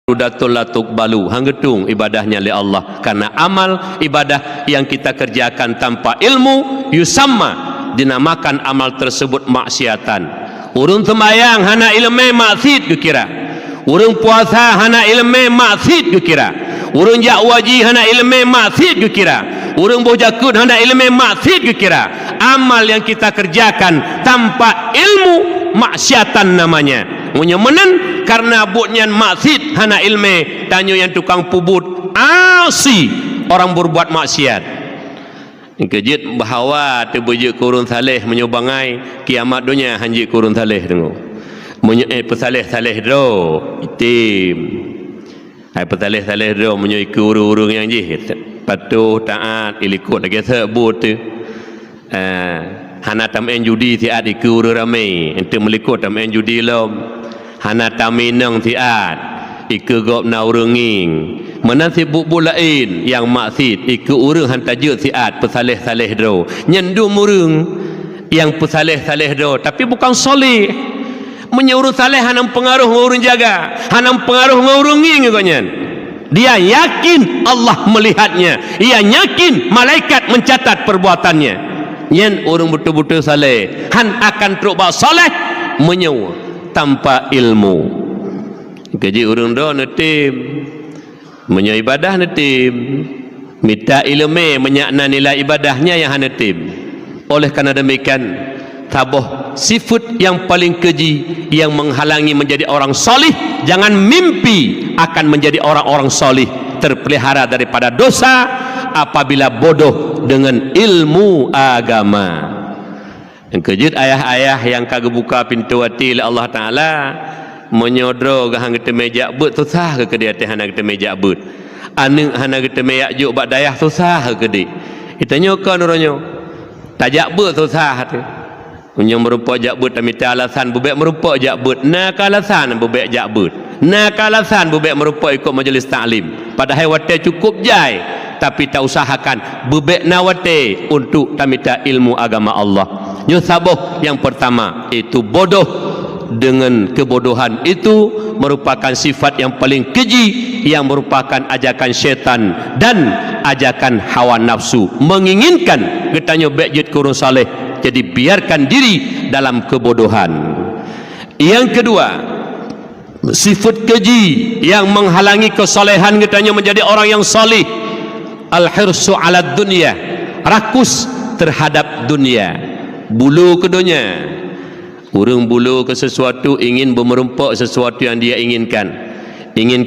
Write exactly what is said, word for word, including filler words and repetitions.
Mardhudatun la tuqbalu, han geutueng ibadah nyan lé Allah, karena amal ibadah yang kita kerjakan tanpa ilmu, yusamma, dinamakan amal tersebut maksiatan. Ureuëng seumayang hana ileumé, maksiat geukira. Ureuëng puasa hana ileumé, maksiat geukira. Ureuëng jak haji hana ileumé, maksiat geukira. Ureuëng boh jakeuet hana ileumé, maksiat geukira. Amal yang kita kerjakan tanpa ilmu, maksiatan namanya. Meunyoe meunan, karena buet nyan maksiat hana ileumé, tanyoe nyang tukang peubuet, asi, orang berbuat maksiat. Keujeuet bahwa teubeujeuet keu ureuëng saleh, meunyoe bangai, kiamat donya han jeuet keu ureuëng saleh teungoh. Meunyoe, eh, peusaleh-saleh droe, item. Hai peusaleh-saleh droe, meunyoe ikeue ureuëng-ureuëng nyang jih, patuh, taat, ilikot lagée seuek buet teuh. Ah, hana tameu'en judi siat ikeue ureuëng ramé, enteuk meulikot tameu'en judi lom. Hana taminong siat ikeue gob na ureuëng ngieng. Meunan sibuet-buet laén nyang maksiat, ikeue ureuëng han tajeuet siat peusaleh-saleh droe. Nyan dum ureuëng nyang peusaleh-saleh droe, tapi bukan saleh. Meunyoe ureuëng saleh hana meupeungaroh ngon ureuëng jaga, hana meupeungaroh ngon ureuëng ngieng gobnyan. Dia yakin Allah melihatnya, ia yakin malaikat mencatat perbuatannya. Nyan ureuëng beutôi-beutôi saleh, han akan trok bak saleh meunyoe tanpa ilmu. Keujeuet ureuëng droe neutem, meunyoe ibadah neutem, mita ileumé meunyak na nilai ibadah nyan nyang hana tem. Oleh karena demikian, saboh sifat yang paling keji yang menghalangi menjadi orang saleh, jangan mimpi akan menjadi orang-orang saleh, terpelihara daripada dosa apabila bodoh dengan ilmu agama. Nyang keujeuet ayah-ayah nyang ka geubuka pintoe até lé Allah Taala, meunyoe droe geuh han geuteumé jak beuet, susah geuh keudéh até hana geuteumé jak beuet. Aneuëk hana geuteumé jak jok bak dayah, susah geuh keudéh. Geutanyoe kon uroe nyoe, tajak beuet susah teuh. Meunyoe meurumpok jak beuet tamita alasan beubék meurumpok jak beuet, na keu alasan beubék jak beuet. Na keu alasan beubék meurumpok ikot majelis taklim. Padahai watée cukup jai, tapi tausahakan beubék na watée untuk tamita ilmu agama Allah. Nyoe saboh nyang pertama, itu bodoh. Dengan kebodohan itu merupakan sifat yang paling keji, yang merupakan ajakan syaitan dan ajakan hawa nafsu, menginginkan geutanyoe bék jeuet keu ureuëng saleh. Jadi, biarkan diri dalam kebodohan. Yang kedua, sifat keji yang menghalangi kesolehan geutanyoe menjadi orang yang saleh, al-hirsu 'alad dunya, rakus terhadap dunia, bulo keu donya. Ureuëng bulo keu sesuatu, ingin beumeurumpok sesuatu yang dia inginkan. Ingin